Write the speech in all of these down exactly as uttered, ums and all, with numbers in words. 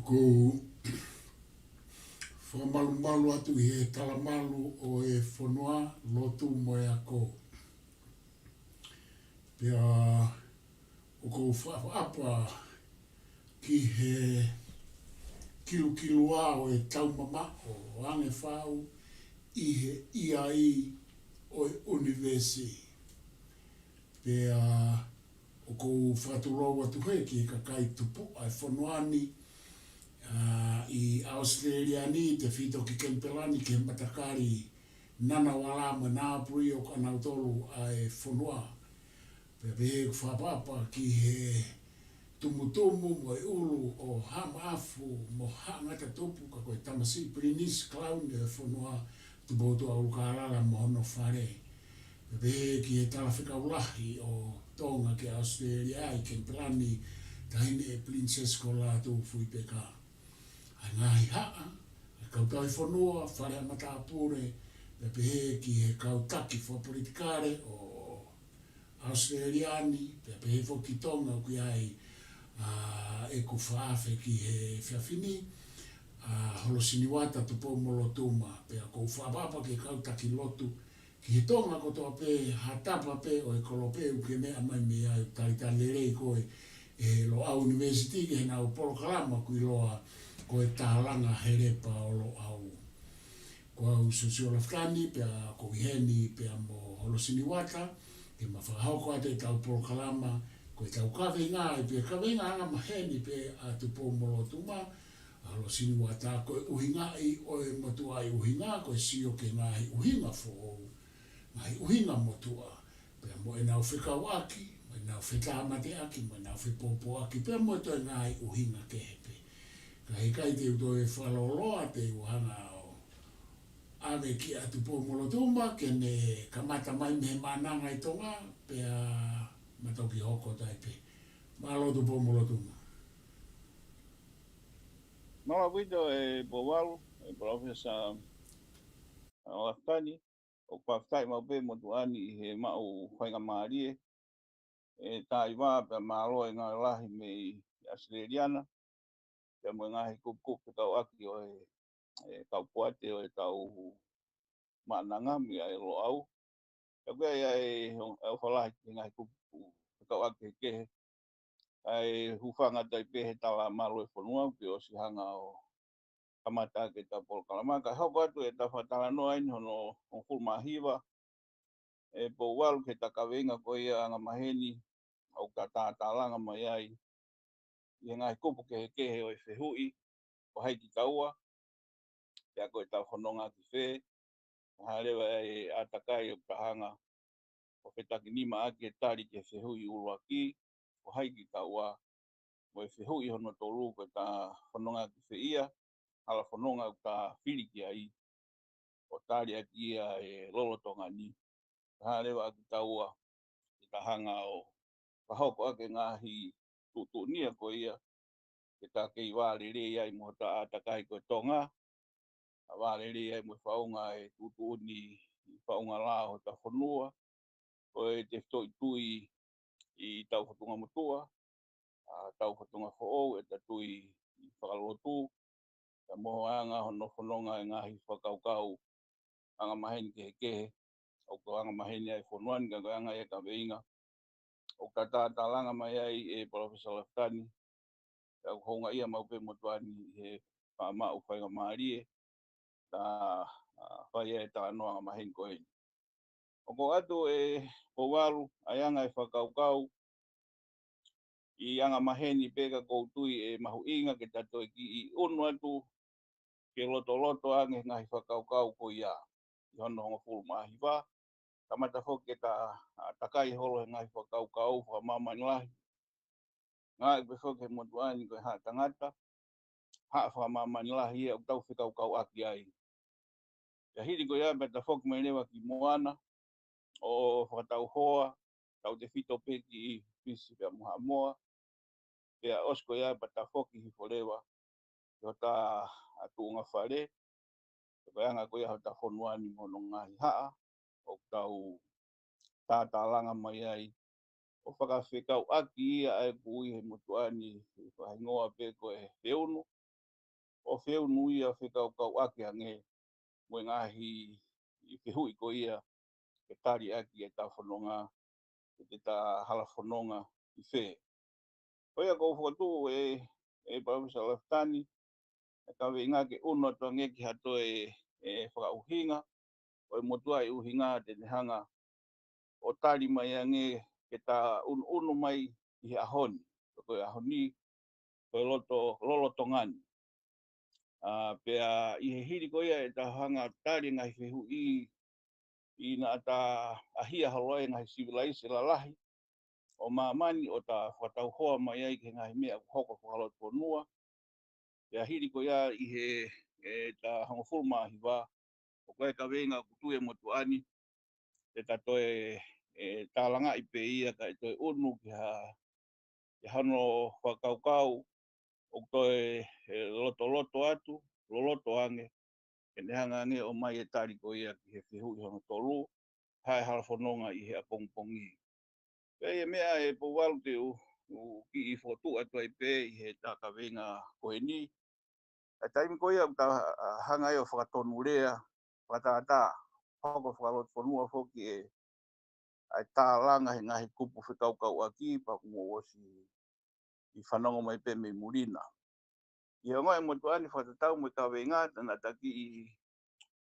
ʻOku ou fakamalumalu atu ʻi he talamalu ʻo e fonua, lotu mo e ako. Pea ʻoku ou fakaʻapaʻapa ki he kilukilu ʻa e tau mamaʻo ʻo ange fau ʻi he ʻiai ʻo e ʻunivēsi. Pea ʻoku ou fakatulou atu heni ki he kakai tupuʻa e fonua ni, ʻa, ʻi ʻAositelēlia ni, tefito ki Kenipela ni, ki he matakali Ngunnawal mo Ngambri ʻo kinautolu ʻa e fonua. Pea pehē ʻoku ou fakaʻapaʻapa ki he tumutumu mo e ʻulu ʻo Haʻa Maʻafu mo Haʻa Ngata Tupu, ka ko e tamasiʻi pilinisi kalauni e fonua, Tupoutoʻa ʻUlukālala mo hono fale. Pea pehē ki he talafekau lahi ʻo Tonga ki ʻAositelēlia ʻi Kenipela ni, Taʻahine Pilinisesi ko Lātūfuipeka. ʻA e ngaahi haʻa, ʻa e kau tauhi fonua, fale ʻa matāpule, pea pehē ki he kau taki fakapolitikale ʻo ʻAositelēlia ni, pea pehē foki ki Tonga ʻoku ʻi ai, ʻa, ʻeku fakaafe ki he efiafi ni, ʻa, Holosini Uata Tupoumolotuma, pea ʻoku ou fakaʻapaʻapa ki he kau taki lotu, ki he Tonga kotoa pē, ha tapa pē ʻo e kolope ʻoku ke meʻa mai mei ai, ʻoku talitali lelei koe ʻe he Loʻau ʻUnivēsiti ki heʻenau polokalama ʻoku ʻiloa ko e Tālanga Helepa ʻo Loʻau. Ko au Siosiua Lafitani, pea ʻoku ou ʻi heni pea mo Holosini Uata, ke ma fakahoko atu ʻetau polokalama, ko ʻetau kaveinga ʻi he pē kaveinga angamaheni pē ʻa Tupoumolotuma, ʻa Holosini Uata, ko e ʻuhingaʻi ʻo e motuʻaʻi ʻuhinga, ko e sio ki he ngaahi ʻuhinga foʻou, ngaahi ʻuhinga motuʻa, pea mo ʻenau fekauʻaki, mo ʻenau fetāmateʻaki, mo ʻenau fepōpōʻaki, pea mo e toe ngaahi ʻuhinga kehe pē. Ka heʻikai te u toe fakalōloa, te u hanga ʻo ʻave kia Tupoumolotuma ke ne kamata mai mei he Maʻananga ʻi Tonga, pea ma toki hoko atu ai pē. Mālō Tupoumolotuma. Mālō ʻaupito e Pouvalu, e Palōfesa Lafitani, ʻoku fakafetaʻi maʻu pē motuʻa ni ʻi he maʻu faingamālie, e taiva pea mālō e ngāue lahi mei ʻAositelēlia na, pea mo e ngaahi kupukupu fekauʻaki ʻo e, e kau poate ʻo e tau Maʻananga mo e Loʻau. Pea ʻoku ʻi ai e, e ʻofa lahi ki he ngaahi kupu fekauʻaki kehekehe. ʻA e hūfanga atu ai pē he talamalu e fonua, pea ʻosi hanga ʻo kamata ʻaki ʻetau polokalama. Ka hoko atu ʻetau fakatalanoa ʻeni hono hongofulu mā hiva, e Pouvalu, ki heʻeta kaveinga ko ia angamaheni, ʻoku ta tātālanga mai ai ʻi he ngaahi kupu kehekehe ʻo e fehuʻi, ko hai kitaua, pea ko ʻetau fononga ki fē, ko e hā leva e ʻātakai ʻoku ta hanga ʻo fetakinima ʻaki e tali ki he fehuʻi ʻuluaki, ko hai kitaua, mo e fehuʻi hono tolu, ko ʻeta fononga ki fē ia, hala fononga ʻoku ta fili ki ai, ʻo tali ʻaki ia e lolotonga ni. Ko e hā leva ʻa kitaua, ke ta hanga ʻo fakahoko ʻaki e ngaahi tuʻutuʻuni ko ia, ke ta kei vā lelei ai mo hota ʻātakai ko e Tonga, ʻa vā lelei ai mo e faʻunga e tuʻutuʻuni ʻi faʻunga lao hota fonua, ko e tefitoʻi tui ʻi tau fatunga motuʻa, ʻa tau fatunga foʻou, ʻeta tui fakalotu, pea mo e anga hono fononga e ngaahi fakakaukau angamaheni kehekehe, ʻoku angamaheni ai e fonua ni, ka ko e anga ia e kaveinga ʻoku ta tātālanga mai ai e Palōfesa Lafitani, pea ʻoku houngaʻia maʻu pē motuʻa ni ʻi he faʻa maʻu faingamālie, ta, ʻa, fai ai e talanoa angamaheni ko eni. ʻOku ʻoatu e Pouvalu, ʻa e anga e fakakaukau, ʻi angamaheni pē ka ʻoku ou tui ʻe mahuʻinga ke ta toe kiʻi ʻunu atu, ke lotoloto ange ngaahi fakakaukau ko ia, ʻi hono hongofulu mā hiva, kamata foki ke ta, ʻa, takai holo he ngaahi fakakaukau fakamāmani lahi. Ngāueʻaki pē foki he motuʻa ni ko e haʻa tangata, haʻa fakamāmani lahi ia ʻoku tau fekaukauʻaki ai. Pea hili ko ia pea ta foki mai leva ki Moana, ʻo fakatau hoa, tautefito pē ki Fisi pea mo Haʻamoa, pea ʻosi ko ia pea ta foki hifo leva ki hota, ʻa, tuʻunga fale, ko e anga ko ia hota fonua ni mo hono ngaahi haʻa, ʻoku tau tātālanga mai ai, ʻo fakafekauʻaki ia ʻa ia ʻoku ui he motuʻa ni, ʻi he hingoa pē ko e Feunu, ʻo feʻunu ia fekauʻaki ange mo e ngaahi fehuʻi ko ia ke tali ʻaki ʻetau fononga, ʻetau hala fononga ʻi fē. Ko ia ʻoku ou fokotuʻu ē, ʻe Palōfesa Lafitani, ʻa e kaveinga ke ʻunu atu ange ki ha toe, ʻe, fakaʻuhinga ʻo e motuʻaʻi ʻuhinga te ne hanga ʻo tali mai ange ke ta ʻunuʻunu mai ʻi he ʻaho ni. Ko e ʻaho ni, ko e loto, lolotonga ni. ʻA, pea ʻi he hili ko ia ʻetau hanga tali ngaahi fehuʻi ʻi naʻa ta ʻahia holo ai ngaahi sivilaise lalahi ʻo māmani ʻo ta fakatauhoa mai ai ki he ngaahi meʻa ʻoku hoko fakalotofonua. Pea hili ko ia ʻi he, ʻe, ta hongofulu mā hiva, ʻoku ʻi ai e kaveinga ʻoku tui e motuʻa ni, te ta toe, ʻe, tālangaʻi pē ia kae toe ʻunu ki ha, ki hano fakakaukau, ʻoku toe, ʻe, lotoloto atu, loloto ange, ke ne hanga ange ʻo mai e tali ko ia ki he fehuʻi hono tolu, hā e hala fononga ʻi he ʻapongipongi. Pea ʻi he meʻa ʻe Pouvalu te u, u kiʻi fokotuʻu atu ai pē ʻi he ta kaveinga ko eni. ʻA e taimi ko ia ʻoku ta, ʻa, hanga ai ʻo fakatonulea, fakatātā, hoko fakalotofonua foki ʻe, ʻa e tālanga he ngaahi kupu fekaukauʻaki pea ʻoku mou ʻosi ʻi fanongo mai pē mei muli na. ʻI he ongoʻi ʻe he motuʻa ni fakatatau mo e kaveinga, ta naʻa ta kiʻi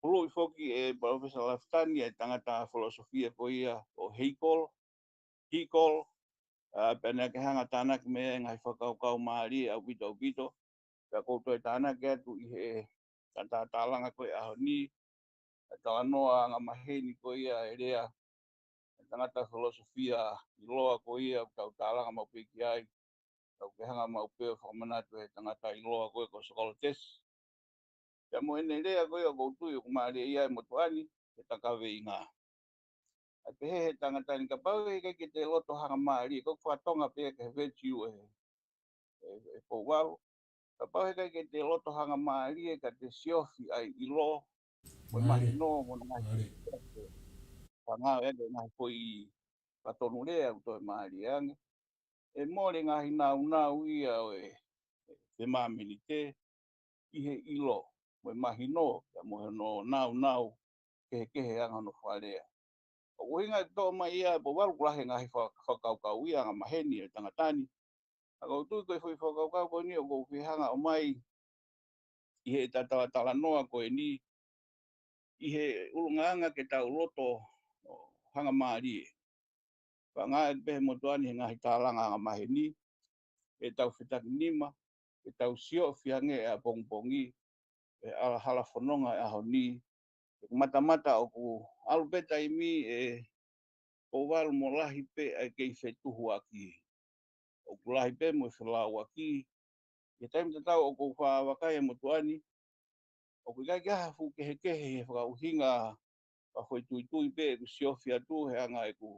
huluʻi foki ʻe Palōfesa Lafitani ʻa e tangata filōsofia ko ia ʻo Heikolo, Hikolo, ʻa, pea naʻa ke hanga tānaki mai e ngaahi fakakaukau mālie ʻaupito ʻaupito. Pea ʻoku ou toe tānaki atu ʻi he ta tālanga ko e ʻaho ni, ʻa e talanoa angamaheni ko ia e lea ʻa e tangata filōsofia ʻiloa ko ia ʻoku tau tālanga maʻu pē ki ai. Tau ke hanga maʻu pē ʻo fakamanatu e tangata ʻiloa ko ia ko Socrates. Pea mo ʻene lea ko ia ʻoku ou tui ʻoku mālie ia ʻe he motuʻa ni, he ta kaveinga. ʻA e pehē he tangata ni kapau ʻe ʻikai ke te loto hangamālie, ko e fakatonga pē ki he virtue ʻe, ʻe, ʻe Pouvalu. Kapau ʻe ʻikai ke te loto hangamālie ka te siofi ʻa e ʻilo, mo e mahino, mo e ngaahi fanga e ngaahi foʻi fatonulea ʻoku toe mālie ange. ʻE mole ngaahi naunau ia ʻo e, ʻe māmani te, ʻi he ʻilo, mo e mahino, pea mo hono naunau, kehekehe anga hono fakalea. ʻOku ʻuhinga ʻe toʻo mai ia ʻe Pouvalu ʻoku lahi e ngaahi fa-, fakakaukau ia angamaheni ʻa e tangata ni. ʻA ʻoku ou tui ko e foʻi fakakaukau ko eni ʻoku ou fie hanga ʻo mai ʻi he ta talatalanoa ko eni, ʻi he ʻulungaanga ke tau loto hangamālie. Fanga e pehē motuʻa ni he ngaahi tālanga angamaheni, ʻe tau fetakinima, ʻe tau siofi ange e ʻapongipongi, ʻe ala hala fononga e ʻaho ni, ʻe matamata ʻoku ʻalu pē taimi ʻe Pouvalu mo lahi pē ʻa e kei fetuhuaki. ʻOku lahi pē mo e felauaki. ʻI he taimi tatau ʻoku ou fakavakai ʻe motuʻa ni, ʻoku ʻikai ke ʻi ai ha fuʻu kehekehe he fakaʻuhinga fakafoʻituitui pē ʻeku siofi atu he anga ʻeku,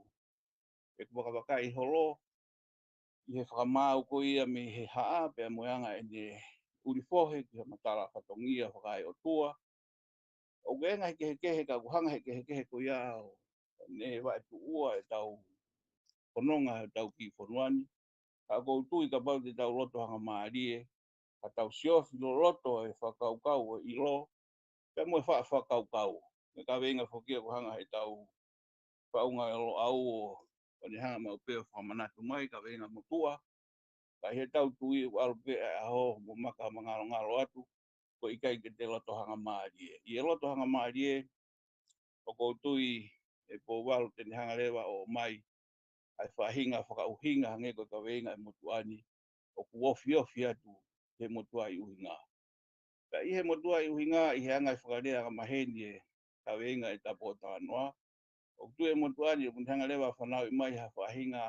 ʻeku vakavakai holo, ʻi he fakamaau ko ia mei he haʻa, pea mo e anga ʻene ʻuli fohe ki he matala fatongia fakaeʻotua. ʻOku ʻi ai e ngaahi kehekehe ka ʻoku hanga he kehekehe ko ia ʻo ne vaetuʻua ʻetau fononga ʻetau kiʻi fonua ni. Ka ʻoku ou tui kapau te tau loto hangamālie, ka tau siofi loloto e fakakaukau ʻo e ʻilo, pea mo e fa-, fakakaukau. Mo e kaveinga foki ʻoku hanga he tau faʻunga e Loʻau ʻo, ʻo ne hanga maʻu pē ʻo fakamanatu mai, kaveinga motuʻa. Ka ʻi he tau tui ʻoku ʻalu pē ʻa e ʻaho mo maka mangalongalo atu, ko e ʻikai ke te loto hangamālie. ʻI he loto hangamālie, ʻoku ou tui ʻe Pouvalu te ne hanga leva ʻo mai ʻa e faʻahinga fakaʻuhinga hangē ko e kaveinga ʻe motuʻa ni, ʻoku ofiofi atu he motuʻaʻi ʻuhinga. Ka ʻi he motuʻaʻi ʻuhinga, ʻi he anga e fakalea angamaheni e kaveinga ʻe ta pōtalanoa, ʻoku tui ʻe motuʻa ni ʻoku ne hanga leva ʻo fanauʻi mai ha faʻahinga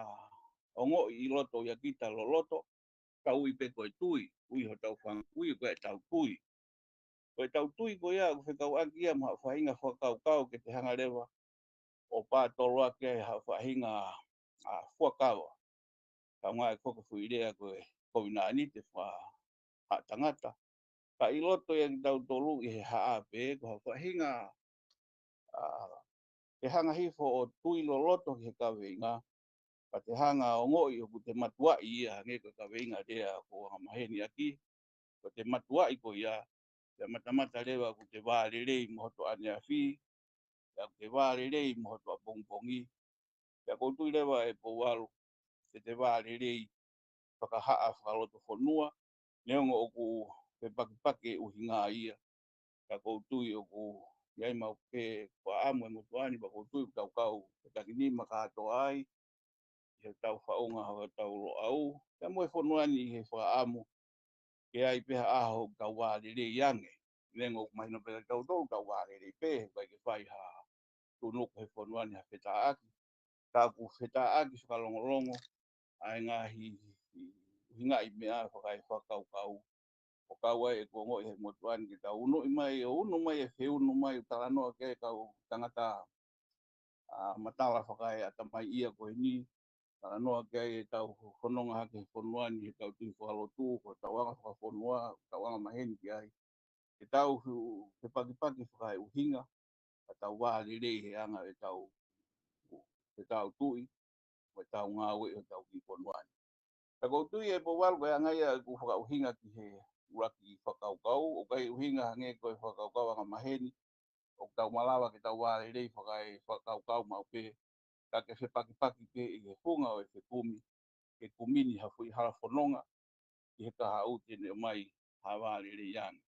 ongoʻi ʻi loto ʻia kita loloto, tau ui pē ko e tui, ui hotau fanga, ui ko e tau tui. Ko e tau tui ko ia, ʻoku fekauʻaki ia mo ha faʻahinga fakakaukau ke te hanga leva ʻo pātoloaki ai ha faʻahinga, ʻa, fuakava. Kaungā e koke fuilea ko e kovinānite fakahaʻa tangata. Ka ʻi loto ia kitautolu ʻi he haʻa pē, ko ha faʻahinga, ʻa, ke hanga hifo ʻo tui loloto ki he kaveinga, ka te hanga ʻo ongoʻi ʻoku te matuaʻi ia hangē ko e kaveinga lea ʻoku ou angamaheni ʻaki. ko ʻete matuaʻi ko ia, pea matamata leva ʻoku te vālelei mo hoto ʻaneafi, pea ʻoku te vālelei mo hoto ʻapongipongi. Pea ʻoku ou tui leva ʻe Pouvalu, te te vālelei fakahaʻa fakalotofonua, neongo ʻoku fepakipaki e ʻuhinga ia. Ka ʻoku ou tui ʻoku ʻi ai maʻu pē fakaʻamu ʻe he motuʻa ni, pea ʻoku ou tui ʻoku tau kau he takinima kātoa ai, ʻi heʻetau faʻunga hotau Loʻau, pea mo e fonua ni ʻi he fakaʻamu ke ʻi ai pē ha ʻaho ʻoku tau vālelei ange. Neongo ʻoku mahino pē kiate kitautolu ʻoku tau vālelei pē, ʻoku ʻikai ke fai ha tuʻunuku he fonua ni ha fetāʻaki. Ka ʻoku fetāʻaki fakalongolongo ʻa e ngaahi ʻuhingaʻi meʻa fakaefakakaukau. ʻO kau ai ʻeku ongoʻi he motuʻa ni ke tau unuʻi mai, ʻo unu mai e feunu mai, ʻo talanoa ki ai e kau tangata ʻa e matala fakaeʻatamaiʻia ko eni, talanoa ki ai ʻetau fononga hake he fonua ni, heʻetau tui fakalotu, ko ʻetau anga fakafonua, ʻetau anga maheni ki ai. Ke tau hu-, fepakipaki fakaeʻuhinga, ka tau vālelei he anga ʻetau, ʻetau tui, mo ʻetau ngāue ʻi hotau kiʻi fonua ni. Ka ʻoku ou tui ʻe Pouvalu ko e anga ia ʻeku fakaʻuhinga ki he ʻuluaki fakakaukau, ʻoku ʻikai ʻuhinga hangē ko e fakakaukau anga maheni, ʻoku tau malava ke tau vālelei fakaefakakaukau maʻu pē, ka ke fepakipaki pē ʻi he funga ʻo e fekumi, ke kumi ni ha foʻi hala fononga, ki he kahaʻu te ne ʻomai ha vālelei ange.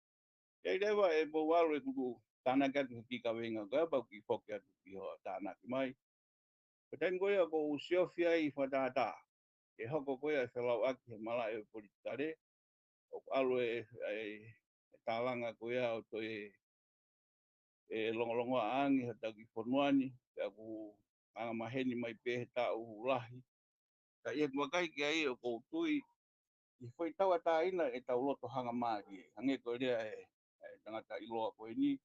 ʻI ai leva ʻe Pouvalu ʻeku tuʻu tānaki atu he kiʻi kaveinga ko ia pea u kiʻi foki atu ki hoʻo tānaki mai. Ko e taimi ko ia ʻoku ou siofi ai fakatātā, ke hoko ko ia e felauʻaki he malaʻe ʻo e politikale, ʻoku ʻalu e, e, e tālanga ko ia ʻo toe ʻe longolongoaʻa ange hotau kiʻi fonua ni, pea ʻoku anga maheni mai pē he taʻu lahi. Ka ʻi heʻeku vakai ki ai ʻoku ou tui, ʻi he foʻi tauʻatāina ʻetau loto hangamālie. Hangē ko e lea ʻa e, ʻa e tangata ʻiloa ko eni,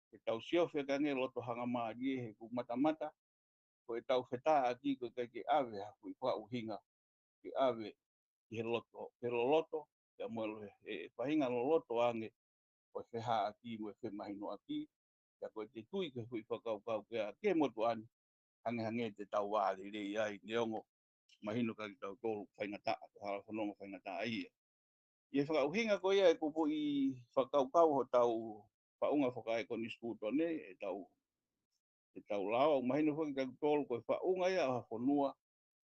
ke tau siofi ange loto hangamālie he ʻoku matamata, ko ʻetau fetāʻaki ʻoku ʻikai ke ʻave ha foʻi fakaʻuhinga, ke ʻave ki he loto, ke loloto, pea mo e, e faʻahinga loloto ange, ko e fehāʻaki mo e femahinoʻaki, pea ko ʻete tui ki he foʻi fakakaukau ko ia ki he motuʻa ni, hangehangē te tau vālelei ai, neongo mahino kiate kitautolu faingataʻa, ko e hala fononga faingataʻa ia. ʻI he fakaʻuhinga ko ia ʻeku foʻi fakakaukau hotau faʻunga fakaekonisitūtone, ʻetau, ʻetau lao, ʻoku mahino foki kiate kitautolu ko e faʻunga ia ʻo ha fonua,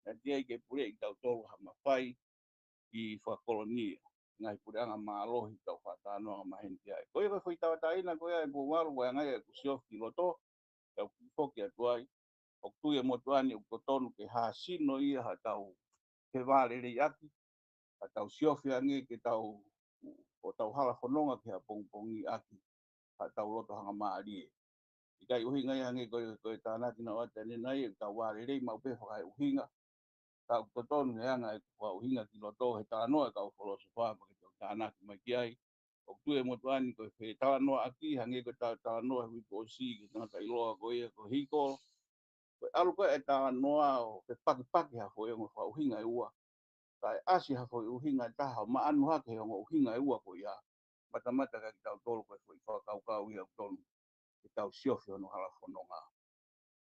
naʻe teʻeki ai ke puleʻi kitautolu ha mafai ʻi he fakakolonia, ngaahi puleʻanga mālohi ʻoku tau faʻa talanoa anga maheni ki ai. Ko ia ko e foʻi tauʻatāina ko ia ʻe Pouvalu, ko e anga ia ʻeku siofi ki loto, pea u kiʻi foki atu ai, ʻoku tui e motuʻa ni ʻoku totonu ke hāsino ia haʻatau fevāleleiʻaki, haʻatau siofi ange ke tau, ʻo tau hala fononga ki he ʻapongipongi ʻaki haʻatau loto hangamālie. ʻIkai ʻuhinga ia hangē ko e, ko e tānaki naʻe ʻoatu ʻanenai, ʻoku tau vālelei maʻu pē fakaeʻuhinga, ka ʻoku totonu he anga ʻeku fakaʻuhinga ki loto he talanoa e kau filōsofa pea ke tau tānaki mai ki ai. ʻOku tui e motuʻa ni ko e fetalanoaʻaki, hangē ko ʻetau talanoa he uike ʻosi ki he tangata ʻiloa ko ia ko Hiko. Ko e ʻalu ko ē e talanoa ʻo fepakipaki ha foʻi ongo fakaʻuhinga ʻe ua, kae ʻasi ha foʻi ʻuhinga ʻe taha ʻo maʻanu hake he ongo ʻuhinga ʻe ua ko ia, matamata kiate kitautolu ko e foʻi fakakaukau ia ʻoku totonu ke tau siofi hono hala fononga.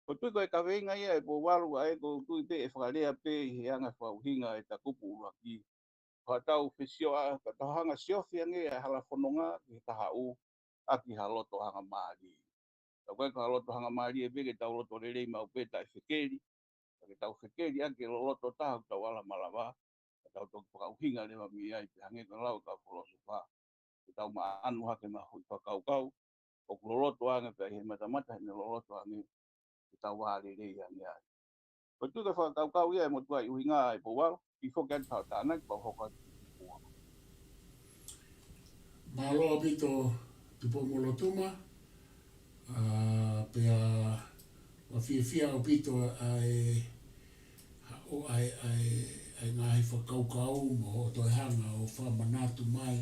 ʻOku ou tui ko e kaveinga ia ʻe Pouvalu, ʻa ē ʻoku ou tui pē ʻe fakalea pē ʻi he anga fakaʻuhinga ʻeta kupu ʻuluaki. Ko haʻatau fesioʻa, ka tau hanga siofi ange ʻa e hala fononga ki he kahaʻu ʻaki ha loto hangamālie. Ka ko e, ko ha loto hangamālie pē ke tau loto lelei maʻu pē taʻefekeli. Ka ke tau fekeli ʻaki e loloto taha ʻoku tau ala malava, ka tau toki fakaʻuhinga leva mei ai, pea hangē ko e lau e kau filōsofa, ke tau maʻanu hake mo ha foʻi fakakaukau ʻoku loloto ange pea ʻi he matamata heʻene loloto ange, ke tau vālelei ange ai. ʻOku ou tui ko e fakakaukau ia ʻe motuʻa ʻi ʻuhinga ʻe Pouvalu, kiʻi foki atu haʻo tānaki pea u hoko atu ki he kiʻi kua. Mālō ʻaupito Tupou-mo-Lotuma, ʻa, pea ʻoku ou fiefia ʻaupito ʻa e, ʻa e, ʻa e, ʻa e ngaahi fakakaukau mo hoʻo toe hanga ʻo fakamanatu mai,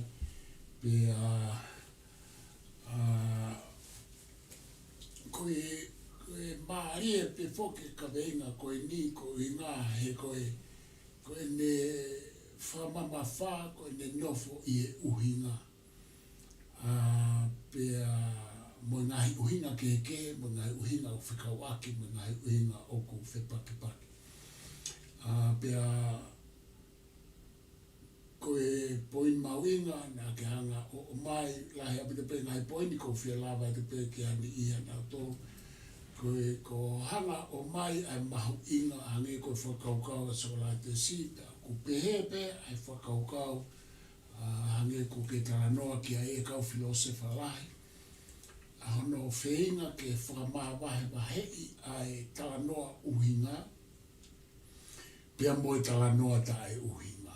pea, ʻa, ko e, ko e mālie pē foki e kaveinga ko eni, ko e ʻuhinga he ko e, ko ʻene fakamamafa, ko ʻene nofo ʻi he ʻuhinga. ʻA, pea mo e ngaahi ʻuhinga kehekehe, mo e ngaahi ʻuhinga ʻoku fekauʻaki, mo e ngaahi ʻuhinga ʻoku fepakipaki. ʻA, pea ko e poini mahuʻinga naʻa ke hanga ʻo ʻomai, lahi ʻaupito pē ngaahi poini ʻoku ou fie lava atu pē ke ani ia nautolu. Ko e, ko e hanga ʻo ʻomai ʻa e mahuʻinga hangē ko e fakakaukau ʻa Sokolatesi, pea ʻoku pehē pē ʻa e fakakaukau, ʻa, hangē ko e talanoa ki ai e kau filōsefa lahi. ʻA hono feinga ke fakamavahevaheʻi ʻa e talanoa ʻuhinga, pea mo e talanoa taʻeʻuhinga.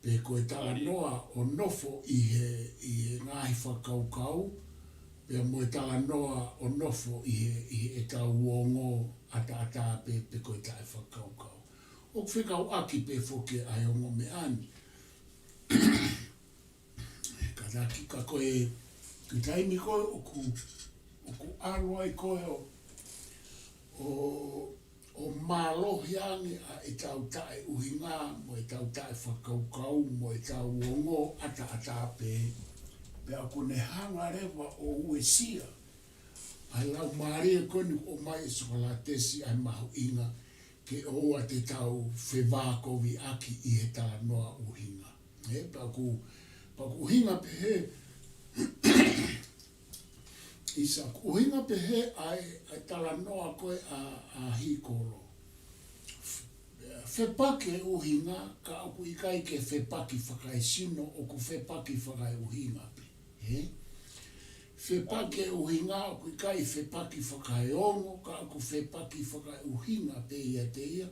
Pe ko e talanoa ʻo nofo ʻi he, ʻi he ngaahi fakakaukau, pea mo e talanoa ʻo nofo ʻi he, ʻi heʻetau ongo ʻataʻatā pē, pe ko e taʻefakakaukau. ʻOku fekauʻaki pē foki ʻa e ongo meʻa ni. Kātaki ka ko e, ko e taimi ko ē ʻoku, ʻoku ʻalu ai ko ē ʻo, ʻo, ʻo mālohi ange ʻa ʻetau taʻeʻuhinga, mo ʻetau taʻefakakaukau, mo ʻetau ongo ʻataʻatā pē. Pea ʻoku ne hanga leva ʻo uesia ʻa e laumālie ko eni ʻoku ʻomai ʻe Sokolatesi ʻa e mahuʻinga ke ʻoua te tau fevākoviʻaki ʻi he talanoa ʻuhinga. ʻE, pea ʻoku, pea ʻoku ʻuhinga pehē, ʻisa, ʻoku ʻuhinga pehē ʻa e, ʻa e talanoa ko ē ʻa, ʻa Hikolo. Fepaki e ʻuhinga, ka ʻoku ʻikai ke fepaki fakaesino, ʻoku fepaki fakaeʻuhinga pē. ʻE? Fepaki e ʻuhinga, ʻoku ʻikai fepaki fakaeongo, ka ʻoku fepaki fakaeʻuhinga pē ʻiate ia,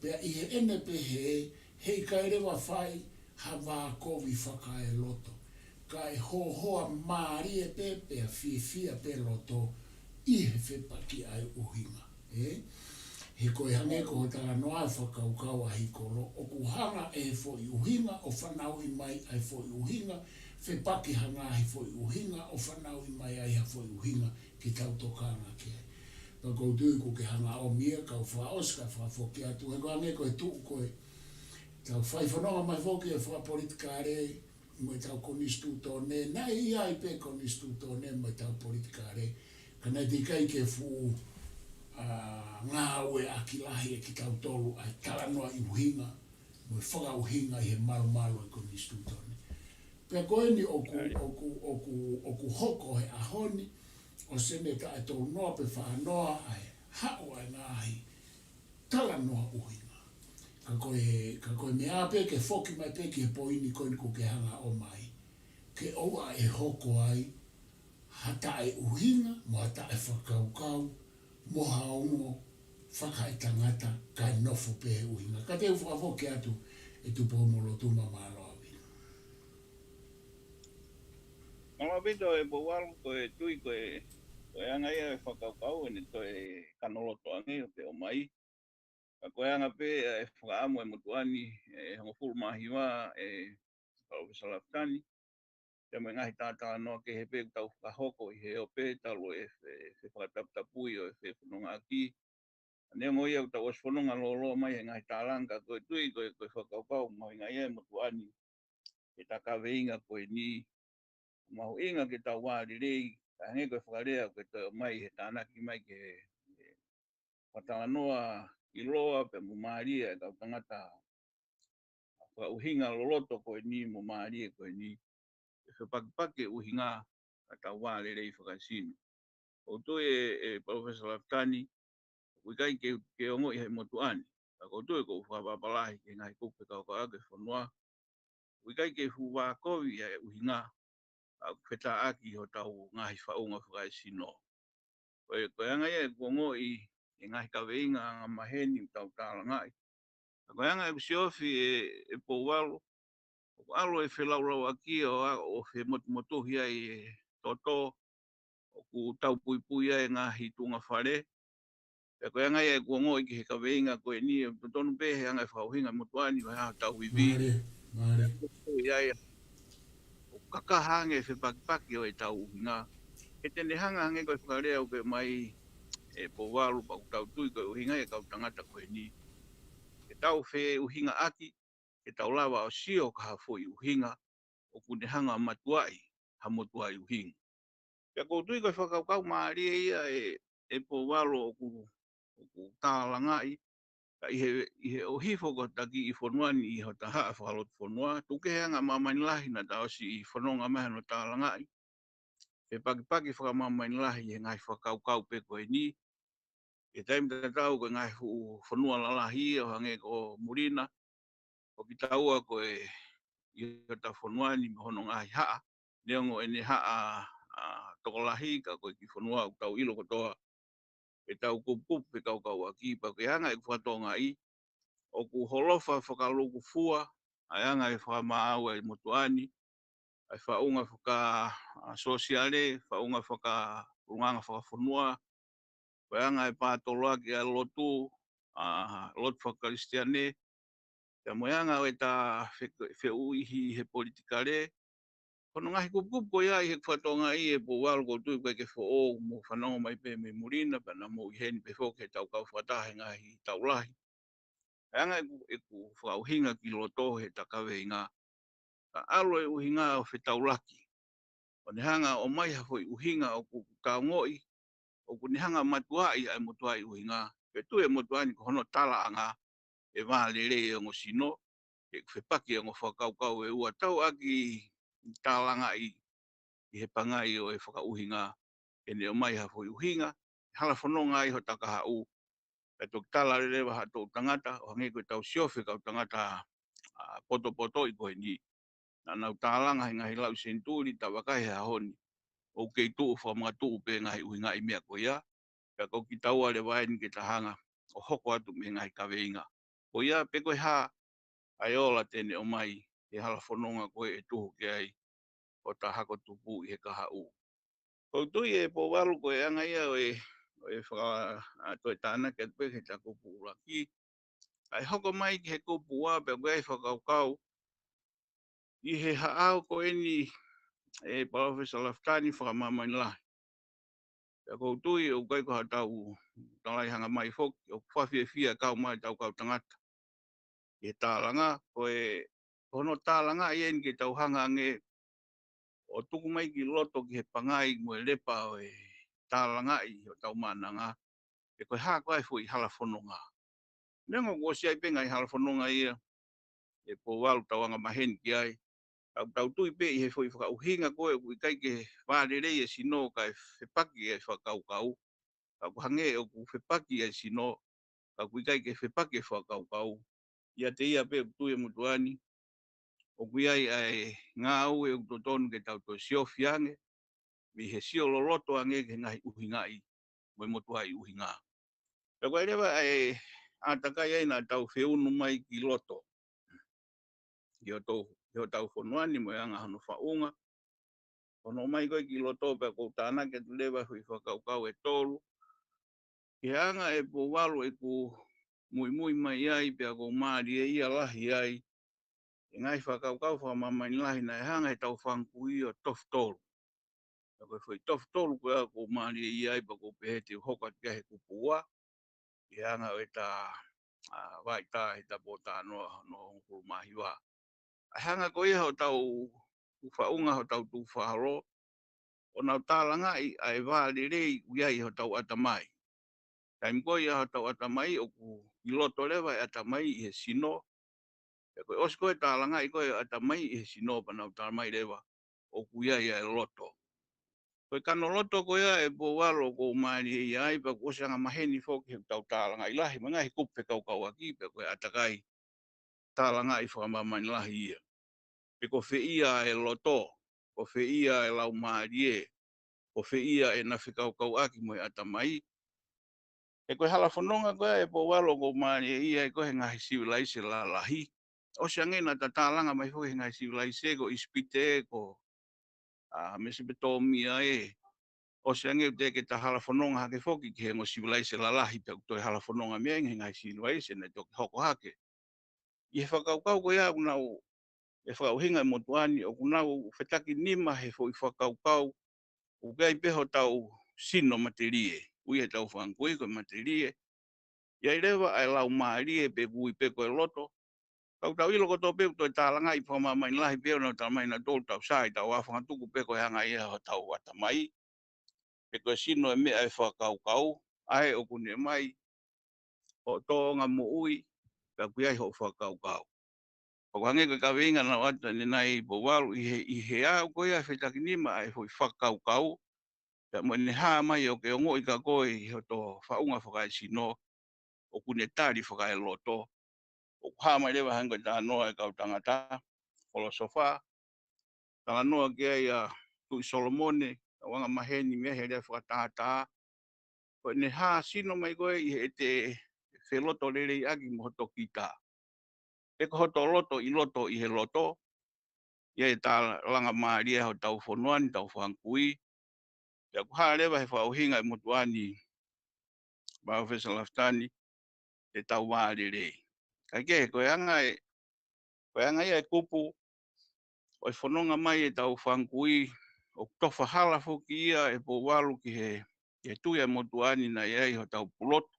pea ʻi heʻene pehē, heʻikai leva fai ha vākovi fakaeloto. Kae hohoa mālie pē, pea fiefia pē loto ʻi he fepaki ʻa e ʻuhinga. ʻE? He ko e hangē ko hoʻo talanoa ʻa e fakakaukau ʻa Hikolo, ʻoku hanga ʻe he foʻi ʻuhinga ʻo fanauʻi mai ʻa e foʻi ʻuhinga, fepaki ha ngaahi foʻi ʻuhinga ʻo fanauʻi mai ai ha foʻi ʻuhinga ke tau tokanga ki ai. Pea ʻoku ou tui ʻoku ke hanga ʻo ʻomai ia kau fakaʻosi kae fakafoki atu, he ko e hangē ko e tuʻu ko ē. Tau fai fononga mai foki e fakapolitikale, mo ʻetau konisitūtone, naʻe ʻi ai pē konisitūtone mo ʻetau politikale. Ka naʻe teʻeki ai ke fuʻu, ʻa, ngāueʻaki lahi ʻe kitautolu ʻa e talanoa ʻi ʻuhinga, mo e fakaʻuhinga ʻi he malumalu ʻo e konisitūtone. Pea ko eni ʻoku, ʻoku, ʻoku, ʻoku hoko he ʻaho ni, ʻo Seneta ʻe tolu noa pe fā noa ʻa e haʻu ʻa e ngaahi talanoa ʻuhinga. Ka ko e, ka ko e meʻa pē ke foki mai pē ki he poini ko eni ʻoku ke hanga ʻo ʻomai. Ke ʻoua ʻe hoko ai ha taʻeʻuhinga, mo ha taʻefakakaukau, mo ha ongo fakaetangata kae nofo pē he ʻuhinga. Ka te u fakafoki atu ʻe Tupou-mo-Lotuma, mālō ʻaupito. Mālō ʻaupito ʻe Pouvalu, ko e tui ko e, ko e anga ia e fakakaukau ʻene toe kanoloto ange ʻo ke ʻomai. Ka ko e anga pē ʻa e fakaʻamu ʻa e motuʻa ni, ʻe hongofulu mā hiva ʻe Palōfesa Lafitani, pea mo e ngaahi talatalanoa kehe pē ʻoku tau fakahoko ʻi he ope talu e fe-, fefakataputapui ʻo e fefonongaʻaki. Neongo ia ʻoku tau ʻosi fononga lōloa mai he ngaahi tālanga, ka ko e tui ko e, ko e fakakaukau mahuʻinga ia ʻa e motuʻa ni ke ta kaveinga ko eni, mahuʻinga ke tau vālelei, ka hangē ko e fakalea ʻoku ke toe ʻomai he tānaki mai ki he, he fakatalanoa ʻiloa pea mo mālie ʻa e kau tangata fakaʻuhinga loloto ko eni mo mālie ko eni, ʻe fepakipaki e ʻuhinga ka tau vālelei fakaesino. ʻOku ou tui ʻe, ʻe Palōfesa Lafitani, ʻoku ʻikai ke, ke ongoʻi ʻe he motuʻa ni. Ka ʻoku ou tui ʻoku ou fakapapālangi ki he ngaahi kupu fekauʻaki ʻa e fonua. ʻOku ʻikai ke fuʻu vākovi ʻa e ʻuhinga, ka ʻoku fetāʻaki hotau ngaahi faʻunga fakaesino. Ko e, ko e anga ia ʻeku ongoʻi e ngaahi kaveinga angamaheni ʻoku tau tālangaʻi. Ka ko e anga ʻeku siofi ʻe, ʻe Pouvalu, ʻoku ʻalu e felaulauʻaki ʻo, ʻo femotumotuhi ai e toto, ʻoku tau puipui ai e ngaahi tuʻunga fale. Pea ko e anga ia ʻeku ongoʻi ki he kaveinga ko eni, ʻe totonu pē he anga e fakaʻuhinga motuʻa ni, ʻo ha tau ivi. Mālie, mālie. ʻOku ʻi ai, ʻoku kakaha ange e fepakipaki ʻo ʻetau ʻuhinga. He te ne hanga hangē ko e fakalea ʻoku ke ʻomai ʻe Pouvalu, pea ʻoku tau tui ko e ʻuhinga ia ʻa e kau tangata ko eni. Ke tau feʻuhingaʻaki, ke tau lava ʻo sio ki ha foʻi ʻuhinga, ʻoku ne hanga ʻo matuaʻi ha motuʻaʻi ʻuhinga. Pea ʻoku ou tui ko e fakakaukau mālie ia ʻe, ʻe Pouvalu ʻoku, ʻoku tālangaʻi. ʻI he, ʻi he ʻohifo ko ē ʻa e kiʻi fonua ni ʻi hota haʻa fakalotofonua, tuku kehe ʻa e anga māmani lahi naʻa ta ʻosi fononga mai hono tālangaʻi. Fepakipaki fakamāmani lahi he ngaahi fakakaukau pē ko eni. ʻI he taimi tatau ko e ngaahi fuʻu fonua lalahi ʻo hangē ko Mulina, ʻo kitaua ko e ʻi hota fonua ni mo hono ngaahi haʻa, neongo ʻene haʻa ʻa tokolahi ka ko e kiʻi fonua ʻoku tau ʻilo kotoa ʻetau kupukupu fekaukauʻaki pea ko e anga ʻeku fakatokangaʻi, ʻoku holofa fakalūkufua ʻa e anga e fakamaau ʻa e motuʻa ni, ʻa e faʻunga faka-, ʻa, sōsiale, faʻunga faka-, ʻulungaanga fakafonua, ko e anga e pātoloaki ʻa e lotu, ʻa, lotu fakakalisitiane, pea mo e anga ʻo ʻeta fe-, feʻuihi he politikale, ko hono ngaahi kupukupu ko ia ʻi heʻeku fakatokangaʻi ʻe Pouvalu ʻoku ou tui ʻoku ʻikai ke foʻou, mou fanongo mai pē mei Mulina, pea naʻa mou ʻi heni pē foki heʻetau kau fakataha he ngaahi taʻu lahi. ʻA e anga ʻeku, ʻeku fakaʻuhinga ki loto heʻeta kaveinga, ka ʻalu e ʻuhinga ʻo fetaulaki. ʻO ne hanga ʻo ʻomai ha foʻi ʻuhinga ʻoku taungoʻi, ʻoku ne hanga ʻo matuaʻi ʻa e motuʻaʻi ʻuhinga, pea tui e motuʻa ni ko hono talaʻanga ʻe vālelei e ongo sino, ʻe fepaki e ongo fakakaukau ʻe ua tau ʻaki tālangaʻi ʻi he pangai ʻo e fakaʻuhinga, ʻe ne ʻomai ha foʻi ʻuhinga, ʻe hala fononga ai hota kahaʻu, pea toki tala leleva ha toʻu tangata, ʻo hangē ko ʻetau siofi kau tangata, ʻa, potopotoʻi ko eni. Naʻa nau tālanga he ngaahi lauʻi senituli, ta vakai he ʻaho ni, ʻoku kei tuʻu fakamakatuʻu pē ngaahi ʻuhingaʻi meʻa ko ia, pea ko kitaua leva eni ke ta hanga ʻo hoko atu mei he ngaahi kaveinga ko ia, pe ko e hā ʻa e ola te ne ʻomai he hala fononga ko ē ʻe tuhu ki ai hota hako tupu ʻi he kahaʻu. ʻOku ou tui ʻe Pouvalu ko e anga ia ʻo e, ʻo e faka-, ʻa, toe tānaki atu pē ki heʻeta kupu ʻuluaki. ʻA e hoko mai ki he kupu ua pea ko e fakakaukau ʻi he haʻao ko eni ʻe Palōfesa Lafitani fakamāmani lahi. Pea ʻoku ou tui ʻoku ʻikai ko haʻatau talai hanga mai foki, ʻoku fakafiefia kau mai ʻetau kau tangata ʻi he tālanga, ko e, ko hono tālangaʻi eni ke tau hanga ange ʻo tuku mai ki loto ki he pangai mo e lepa ʻo e tālangaʻi ʻo hotau maʻananga, pe ko e hā koā e foʻi hala fononga. Neongo kuo ʻosi ʻi ai pē ngaahi hala fononga ia, ʻe Pouvalu tau anga maheni ki ai. Ka ʻoku tau tui pē ʻi he foʻi fakaʻuhinga ko ē ʻoku ʻikai ke vālelei e sino kae fepaki e fakakaukau. Ka ʻoku hangē ʻoku fepaki e sino, ka ʻoku ʻikai ke fepaki e fakakaukau. ʻIate ia pē ʻoku tui e motuʻa ni, ʻoku ʻi ai ʻa e ngāue ʻoku totonu ke tau toe siofi ange, mei he sio loloto ange ki he ngaahi ʻuhingaʻi, mo e motuʻaʻi ʻuhinga. Pea ko e leva ʻa e ʻātakai ai naʻa tau feʻunu mai ki loto. ʻI hotau, ʻi hotau fonua ni mo e anga hono faʻunga. Hono ʻomai ko ē ki loto pea ʻoku ou tānaki atu leva e foʻi fakakaukau ʻe tolu. Ki he anga ʻe Pouvalu ʻeku muimui mai ai pea ʻoku ou mālieʻia lahi ai, ʻi he ngaahi fakakaukau fakamāmani lahi naʻe hanga heʻetau fanga kui ʻo tofu tolu. Pea ko e foʻi tofu tolu ko ē ʻoku ou mālieʻia ai pea ʻoku ou pehē te u hoko atu ki ai he kupu ua, ʻi he anga ʻo ʻeta, ʻa, vaitā heʻeta pōtalanoa hono hongofulu mā hiva. ʻA e hanga ko ia hotau tuʻu faʻunga, hotau tukufakaholo, ʻo nau tālangaʻi ʻa e vālelei ʻoku ʻi ai hotau ʻatamai. Taimi ko ia hotau ʻatamai ʻoku ʻi loto leva e ʻatamai ʻi he sino. Pea ko e ʻosi ko ē tālangaʻi ko ē ʻatamai ʻi he sino pea nau talamai leva ʻoku ʻi ai ʻa e loto. Ko e kano loto ko ia ʻe Pouvalu ʻoku ou mālieʻia ai pea kuo ʻosi anga maheni foki heʻetau tālangaʻi lahi, mo e ngaahi kupu fekaukauʻaki pea ko e ʻātakai tālangaʻi fakamāmani lahi ia. Pe ko fē ia e loto, ko fē ia e laumālie, ko fē ia ʻena fekaukauʻaki mo e ʻatamai. He ko e hala fononga ko ē ʻe Pouvalu ʻoku ou mālieʻia ai ko ē he ngaahi sivilaise lalahi. ʻOsi ange naʻa ta tālanga mai foki he ngaahi sivilaise ko ʻIsipite, ko, ʻa, Mesopotēmia ē. ʻOsi ange ʻoku teʻeki ke ta hala fononga hake foki ki he ongo sivilaise lalahi pea ʻoku toe hala fononga mei ai he ngaahi sivilaise naʻe toki hoko hake. ʻI he fakakaukau ko ia ʻoku nau, ʻe fakaʻuhinga e motuʻa ni, ʻoku nau fetakinima he foʻi fakakaukau, ʻoku ʻi ai pē hotau sino matelie, ui heʻetau fanga kui ko e matelie. ʻI ai leva ʻa e laumālie pe ʻoku ui pē ko e loto. Ka ʻoku tau ʻilo kotoa pē ʻoku toe tālangaʻi fakamāmani lahi pē ʻo nau talamai naʻa tolu tau sai, tau ʻā fangatuku pē ko e anga ia hotau ʻatamai. Pe ko e sino e meʻa e fakakaukau, ʻa ē ʻoku ne ʻomai hoʻo tōʻonga moʻui, pea ʻoku ʻi ai hoʻo fakakaukau. ʻOku hangē ko e kaveinga naʻe ʻoatu ʻanenai Pouvalu ʻi he, ʻi he ʻaho ko ia ʻe fetakinima ai e foʻi fakakaukau, pea mo ʻene hā mai ʻo ke ongoʻi ka ko e ʻi hoto faʻunga fakaesino, ʻoku ne tali fakaeloto. ʻOku hā mai leva hangē ko e talanoa e kau tangata, folosofa, talanoa ki ai ʻa Tuʻi Solomone, ʻa ʻUangamaheni mei he lea fakatātā. Ko ʻene hā sino mai ko ē ʻi heʻete feloto lelei ʻaki mo hoto kita. Pe ko hoto loto ʻi loto ʻi he loto, ʻi ai e tālanga mālie hotau fonua ni, tau fanga kui. Pea ʻoku hā leva he fakaʻuhinga e motuʻa ni, Palōfesa Lafitani, ʻetau vā lelei. Kaikehe, ko e anga e, ko e anga ia e kupu, ʻo e fononga mai ʻetau fanga kui, ʻoku tofa hala foki ia ʻe Pouvalu ki he, ki he tui ʻa e motuʻa ni naʻe ʻi ai hotau pulotu,